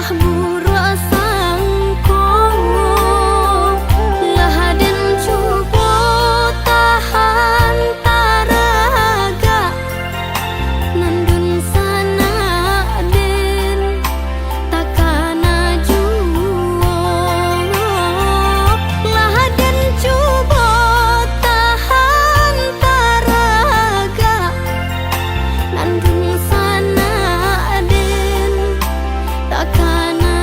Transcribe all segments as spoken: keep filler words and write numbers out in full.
Buruak sangko, lah den cubo tahan taragak, nan dunsanak den takana juo. Lah den cubo tahan taragak, nan dunsanak den takana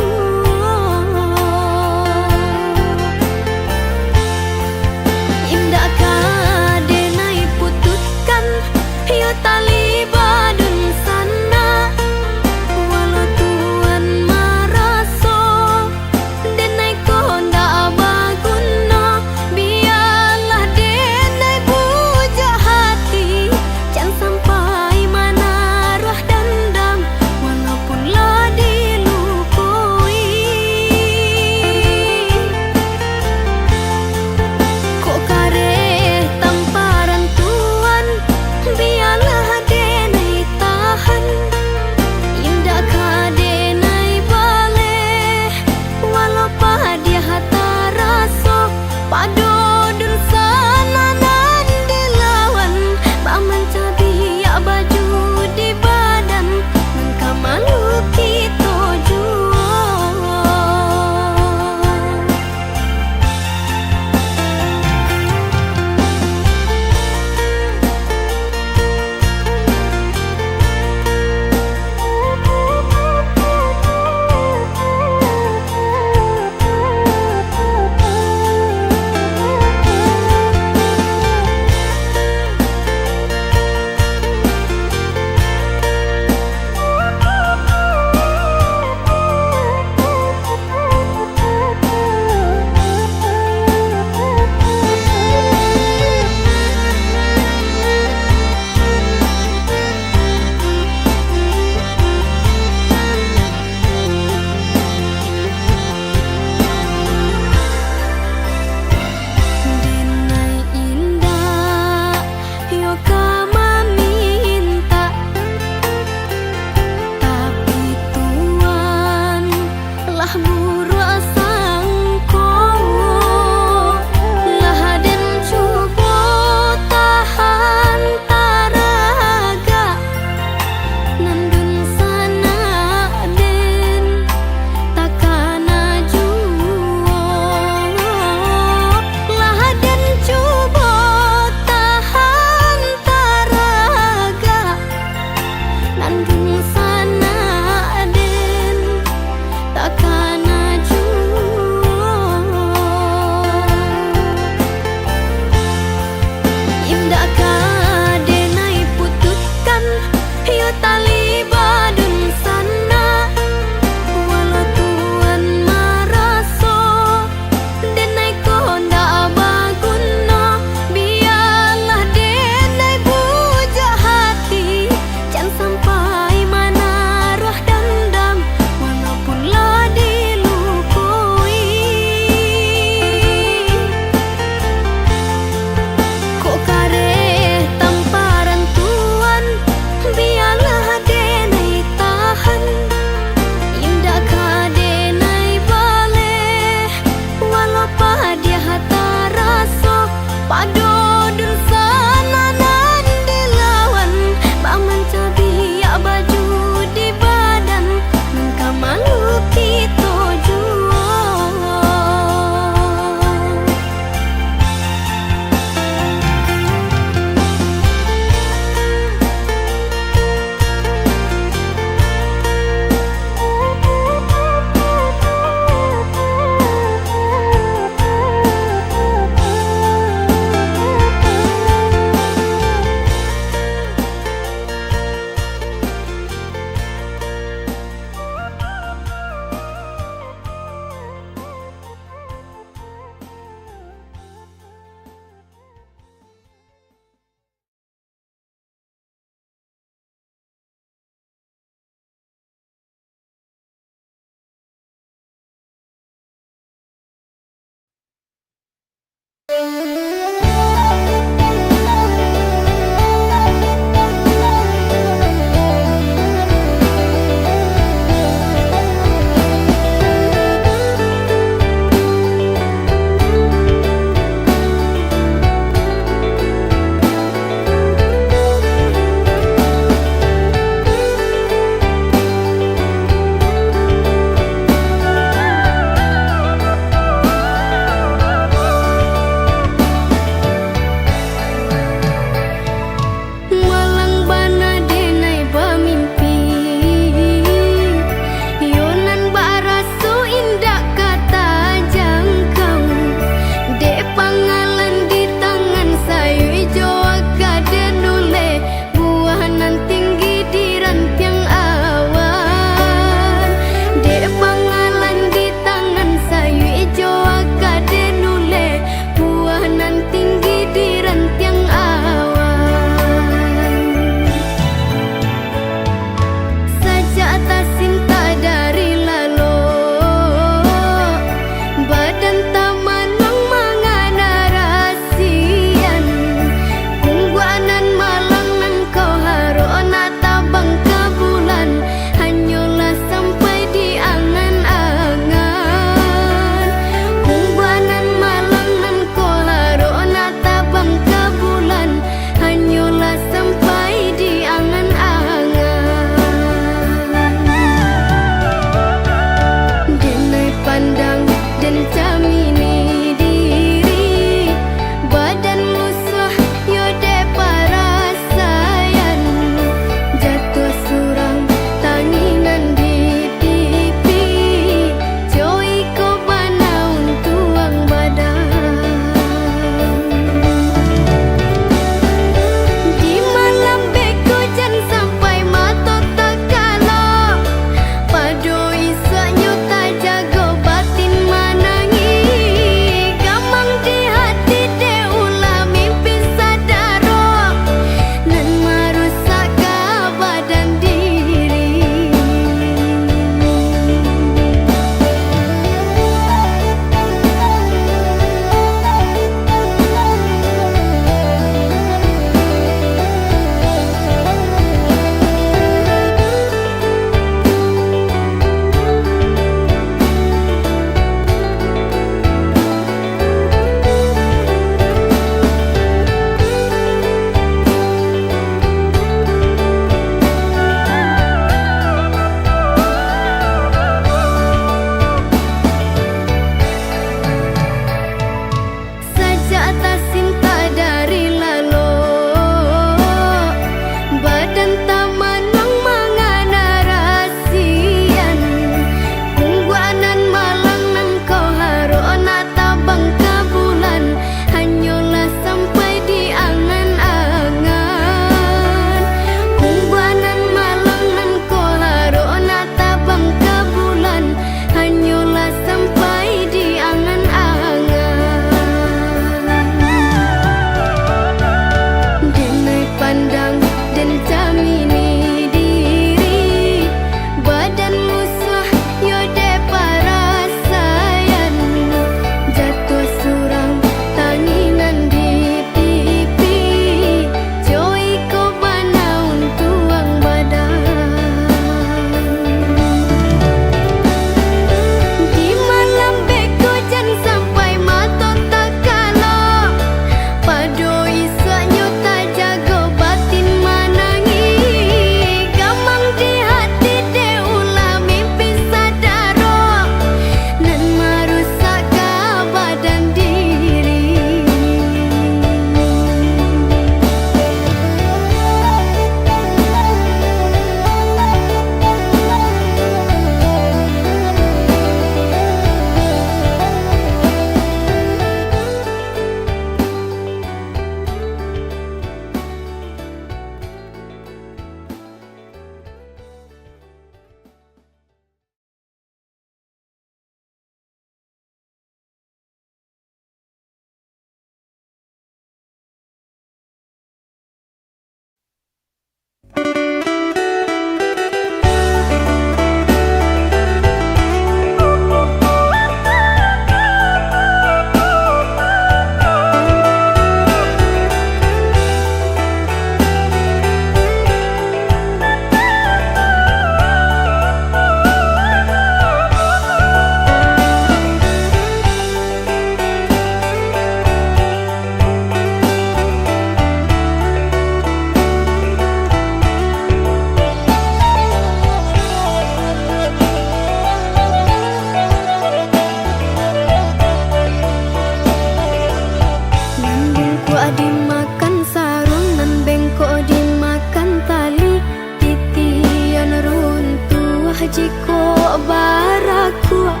Kok barakuak.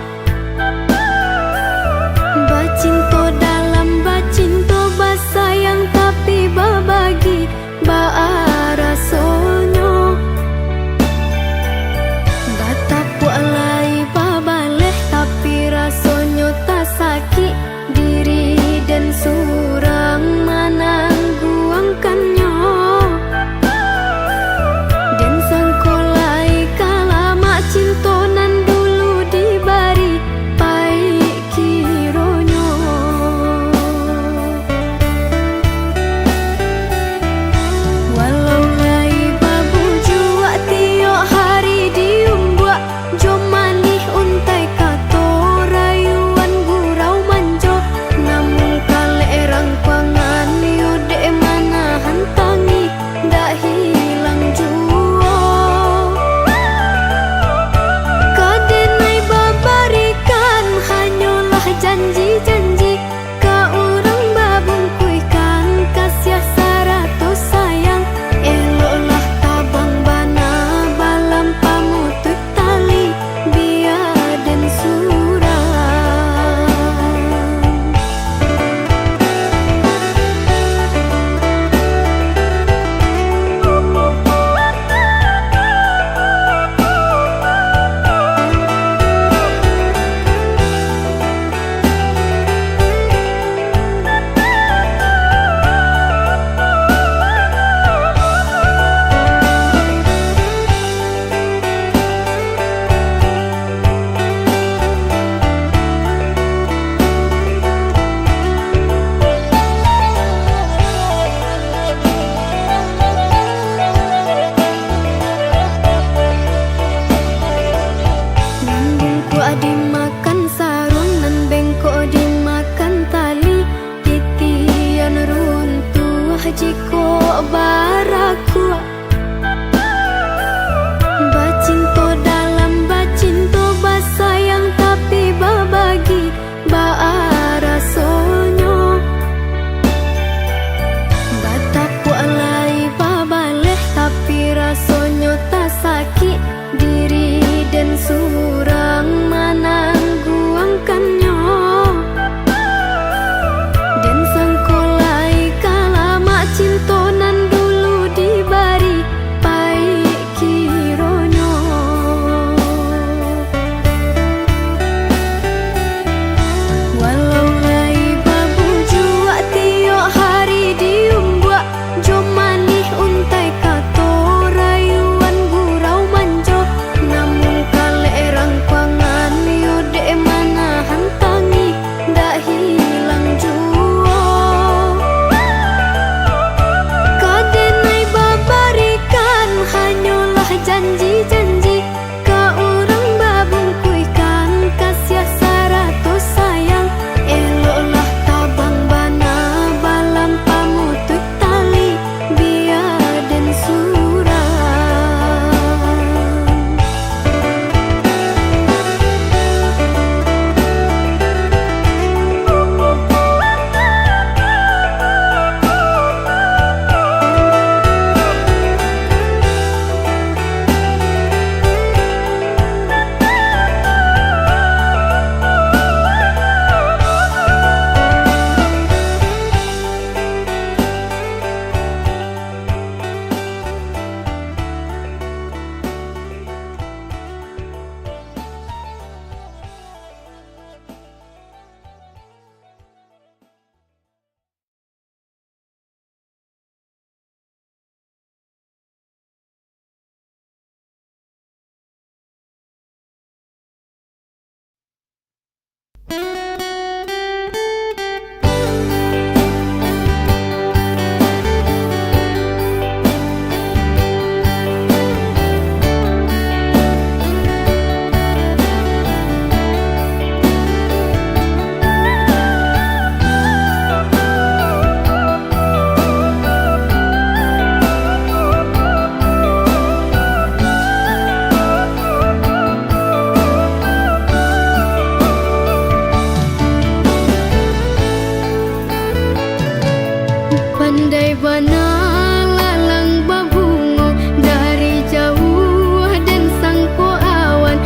Bacinto dalam bacinto, basayang tapi babagi baa rasonyo. Batapuak lai babaleh, tapi rasonyo tasakik. Diri den surang manangguangkannyo. Den sangko lai ka lamak cinto nan dulu dibari, paik kironyo. Walau lai babujuak tiok hari diumbuak, jo manih untai kato rayuan gurau manjo, namun kalek rangkuangan yo dek manahan tangih, dak hilang juo. Ka denai babarikan hanyolah janji-janji, ka urang babungkuihkan kasiah sarato sayang. Eloklah tabang bana balam pamutuih tali, bia den surang. Nan bungkuak dimakan saruang, nan bengkok dimakan tali, titian runtuah jikok barakuak. Bacinto dalam bacinto, basayang tapi babagi baa rasonyo. Batapuak lai babaleh, tapi rasonyo tasakik. Diri den surang manangguangkannyo. Den sangko lai ka lamak cinto nan dulu dibari, paik kironyo. Walau lai babujuak tiok hari diumbuak, jo manih untai kato rayuan gurau manjo, namun kalek rangkuangan yo dek manahan tangih, dak hilang juo. Ka denai babarikan hanyolah janji-janji, ka urang babungkuihkan kasiah sarato sayang. Eloklah tabang bana balam pamutuih tali, bia den surang. Pandai bana lalang babungo, dari jauah den sangko awan,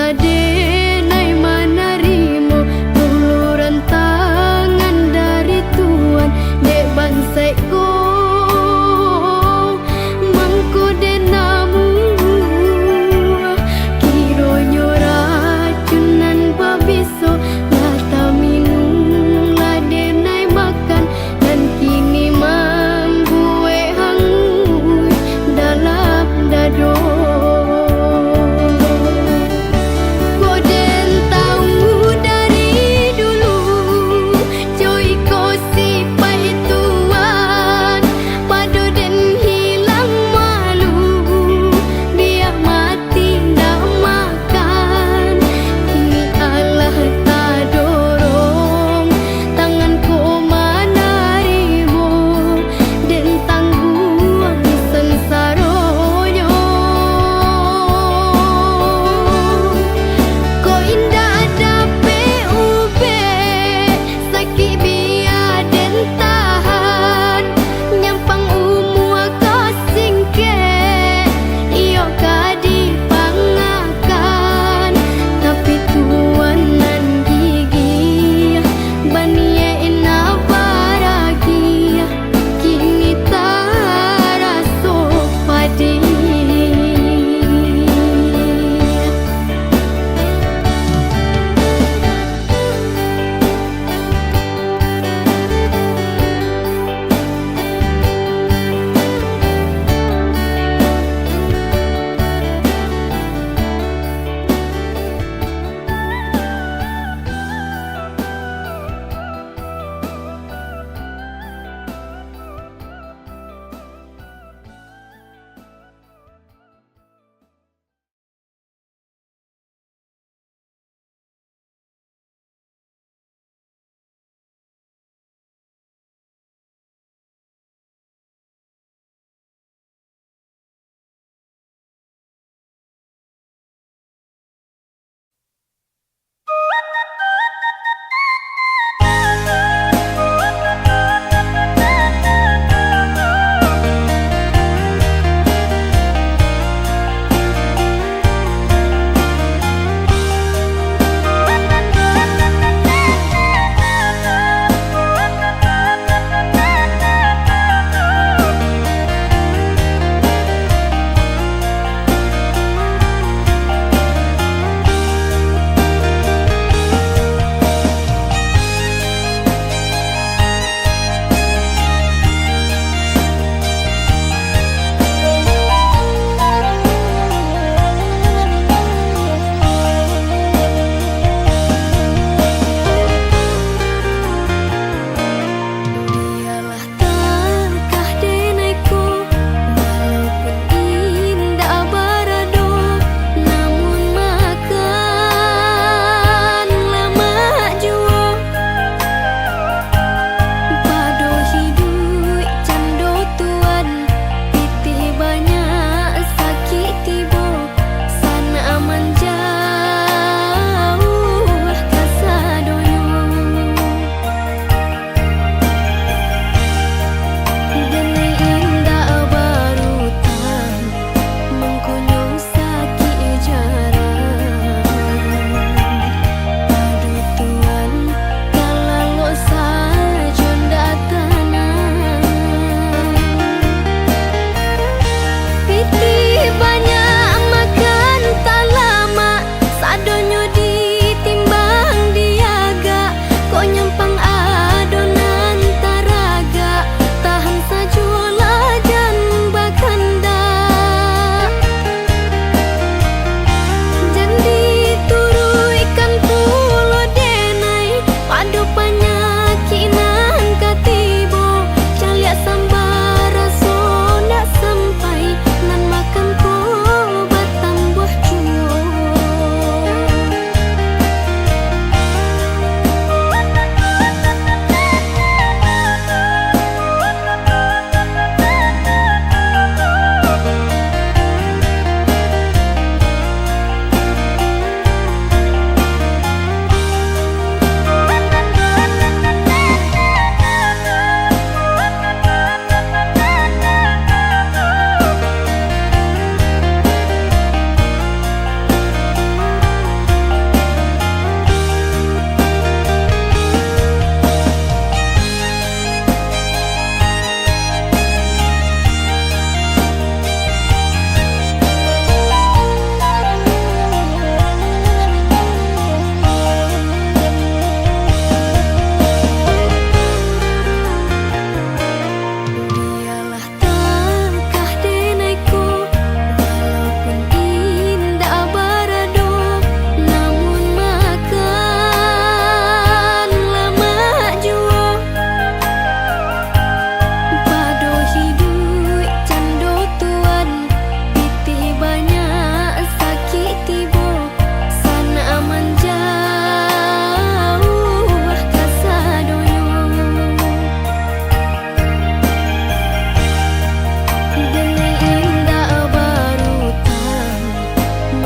Denai manarimo tuluran tangan dari Tuhan, dek bansaik ko mangko den namuah. Kironyo racun nan babiso lah taminum, lah denai makan, nan kini mambuek hanguik dalam dado. Ko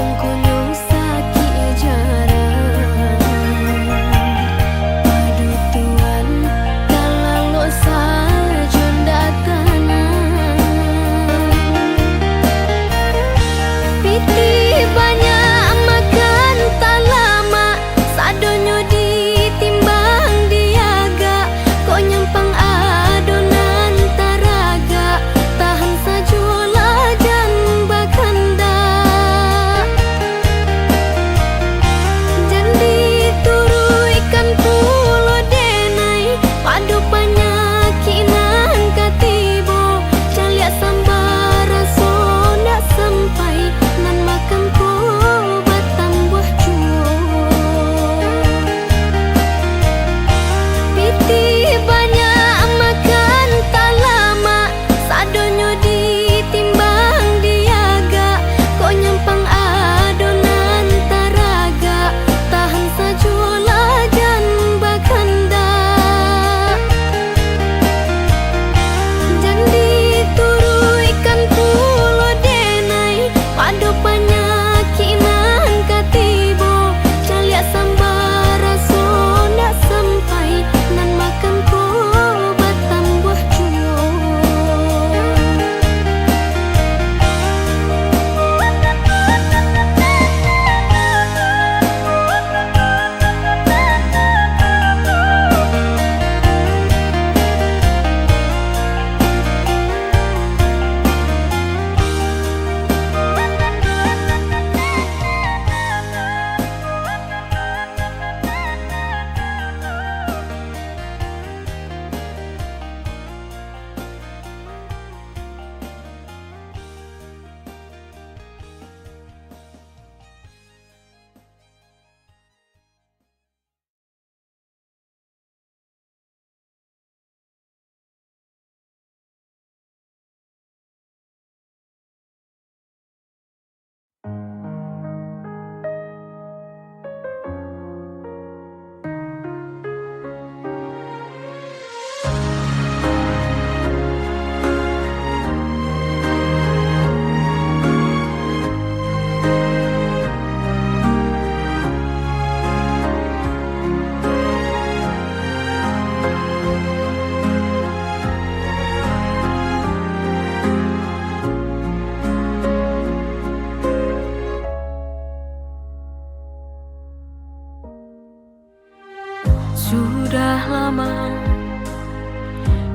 Gunung sakik jarang, aduh Tuhan, talalok sajo ndak tanang. Pitih banyak makan talamak, sadonyo ditimbang diagak, kok nyampang ado nan taragak, tahan sajolah jan bakandak. Jan dituruikkan pulo denai, pado panyakik nan ka tibo, caliak samba raso ndak sampai, nan makan ko batambuah juo. Pitih banyak makan talamak, sadonyo ditimbang diagak, kok nyampang ado nan taragak, tahan sajolah jan bakandak. Jan dituruikkan pulo denai, pado panyakik nan ka tibo, caliak samba raso ndak sampai, nan makan ko batambuah juo. Sudah lama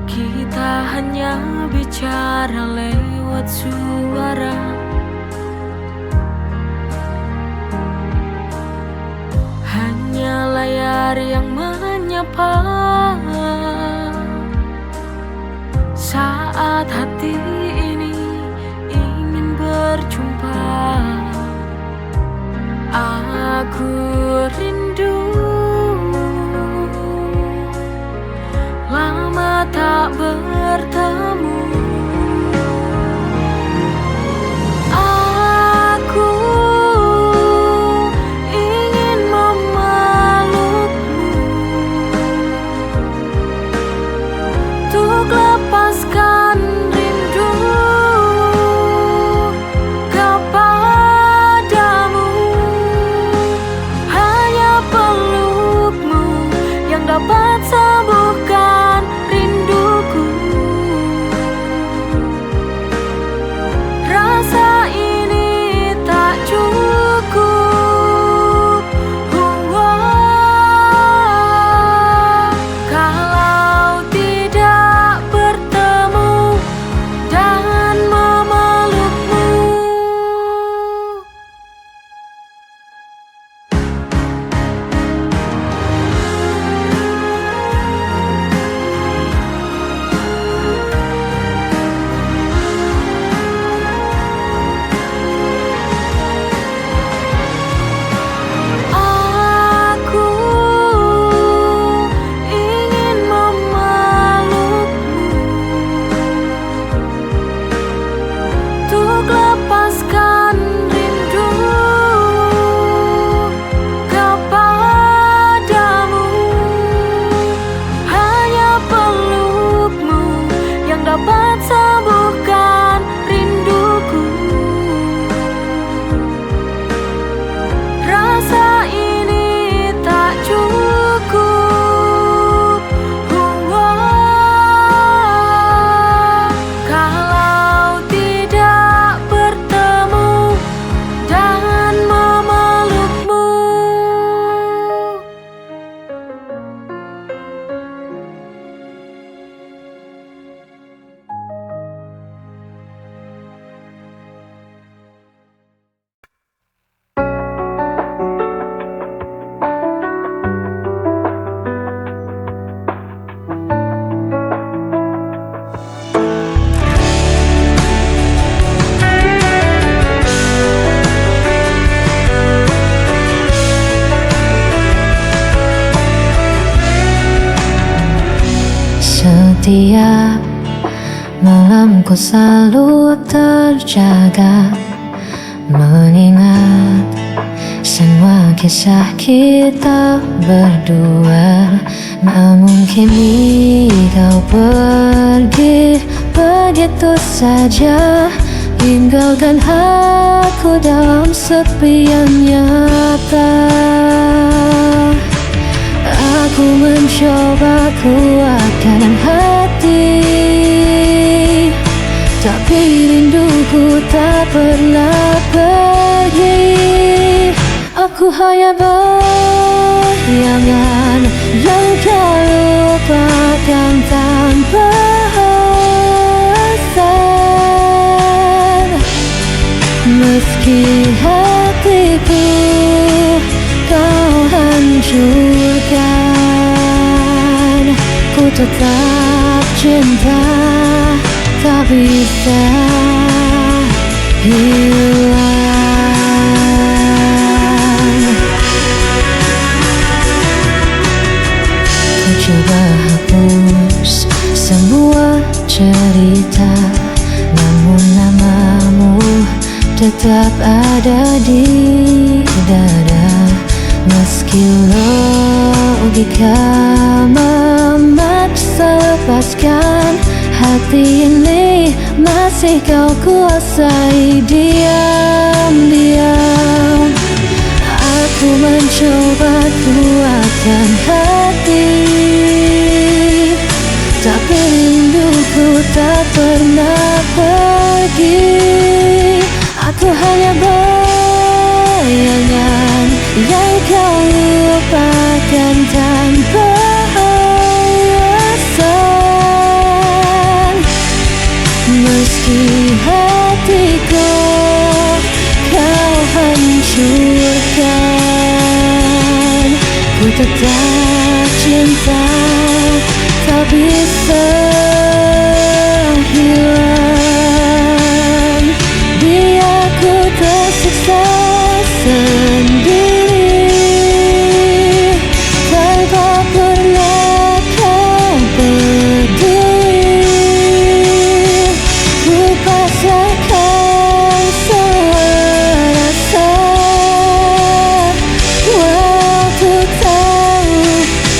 kita hanya bicara lewat suara. Hanya layar yang menyapa. Saat hati ini ingin berjumpa, aku rindu, lama tak bertemu. Aku ingin memelukmu, untuk lepaskan rindu kepadamu. Hanya pelukmu yang dapat sembuhkan rinduku. Tiap malam ku selalu terjaga, mengingat semua kisah kita berdua. Namun kini kau pergi begitu saja, tinggalkan aku dalam sepi yang nyata. Aku mencoba kuatkan hati, tapi rinduku tak pernah pergi. Aku hanya bayangan yang kau lupakan tanpa alasan. Meski hatiku kau hancurkan, ku tetap cinta, tak bisa hilang. Ku coba hapus semua cerita, namun namamu tetap ada di dada. Meski logika memaksa lepaskan, hati ini masih kau kuasai diam-diam. Aku mencoba kuatkan hati, tapi rinduku tak pernah pergi. Aku hanya bayangan yang kau lupakan tanpa alasan. Meski hatiku kau hancurkan, ku tetap cinta, tak bisa hilang. Biar ku tersiksa sendiri, tanpa pernah kau peduli. Ku pasrahkan semua rasa, walau ku tahu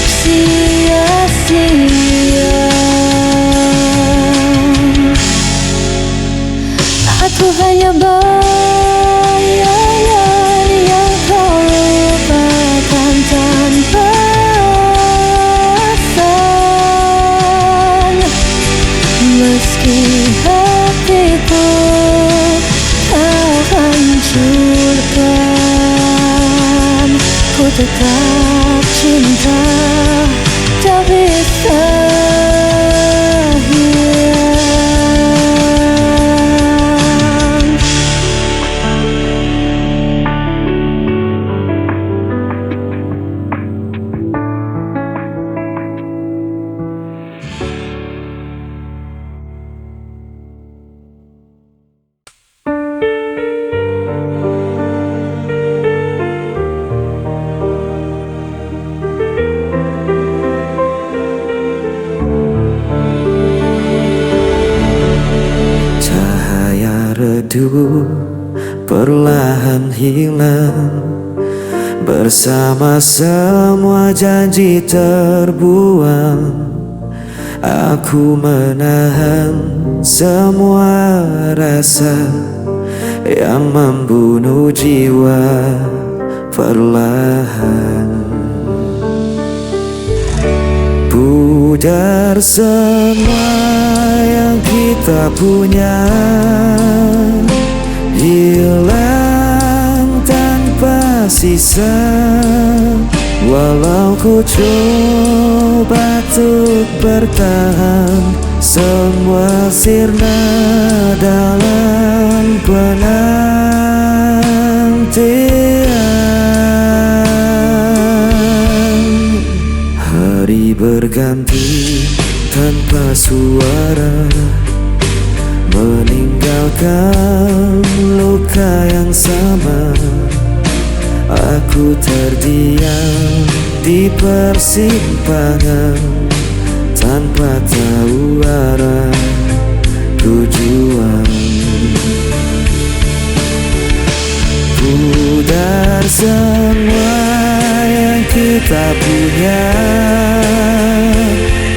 sia-sia. Aku hanya bayangan yang kau lupakan tanpa alasan. Meski hatiku kau hancurkan, ku tetap cinta, tak bisa hilang. Cahaya redup perlahan hilang, bersama semua janji terbuang. Aku menahan semua rasa yang membunuh jiwa perlahan. Pudar semua yang kita punya, hilang tanpa sisa. Walau ku coba untuk bertahan, semua sirna dalam penantian. Hari berganti tanpa suara, meninggalkan luka yang sama. Aku terdiam di persimpangan, tanpa tahu arah tujuan. Pudar semua yang kita punya,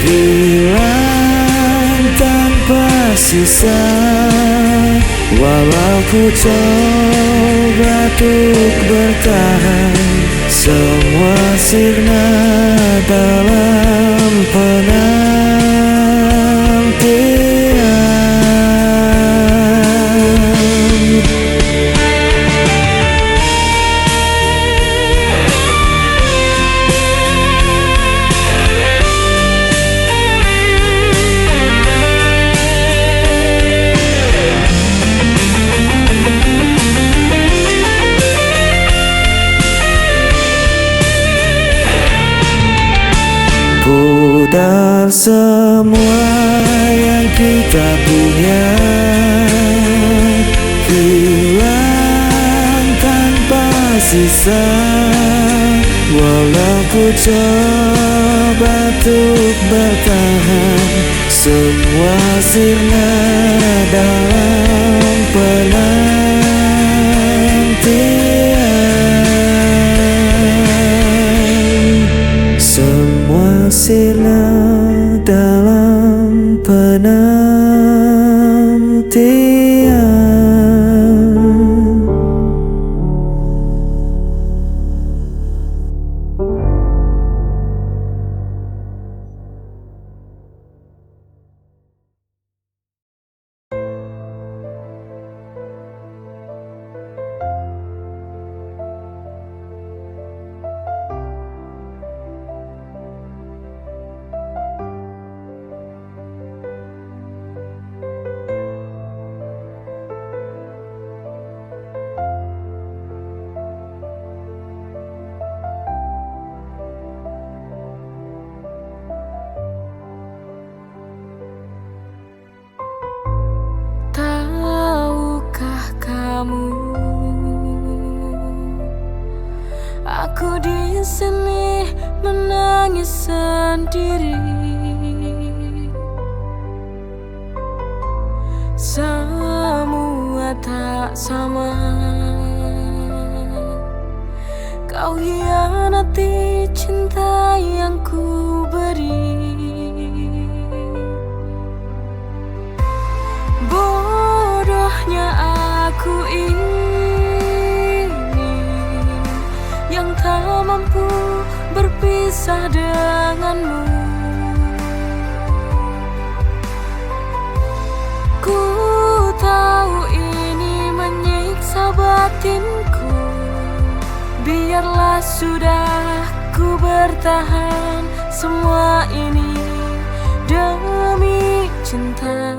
hilang tanpa sisa. Walau ku coba untuk bertahan, semua sirna dalam penantian. Pudar semua yang kita punya, hilang tanpa sisa. Walau ku coba untuk bertahan, semua sirna dalam penantian. Semua sirna dalam penantian. Tahukah kamu, aku di sini menangis sendiri. Semua tak sama. Kau hianati cinta yang ku beri. Bodohnya aku ini yang tak mampu berpisah denganmu. Ku tahu ini menyiksa batinku. Biarlah sudah, ku bertahan semua ini demi cinta.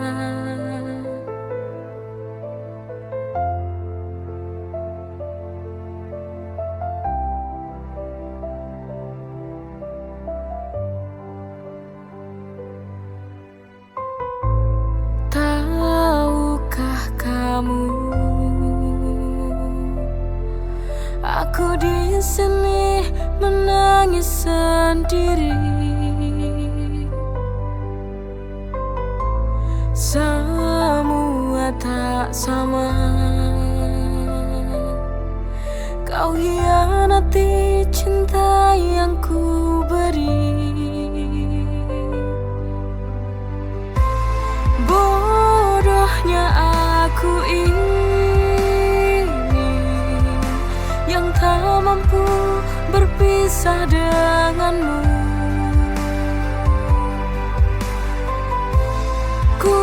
Tahukah kamu, aku di sini menangis sendiri. Semua tak sama. Kau hianati cinta yang ku beri. Bodohnya aku ini yang tak mampu berpisah denganmu. Ku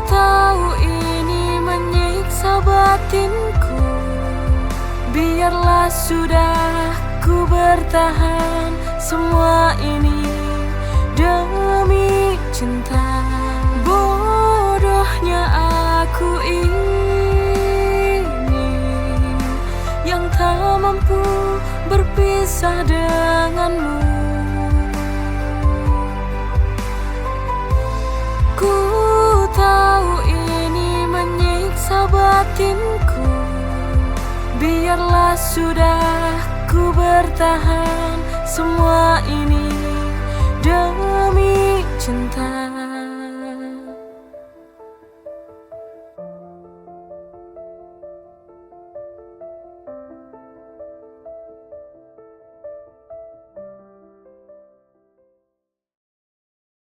tahu ini menyiksa batinku. Biarlah sudah, ku bertahan semua ini demi cinta. Bodohnya aku ini yang tak mampu berpisah denganmu. Ku tahu ini menyiksa batinku. Biarlah sudah, ku bertahan semua ini demi cinta.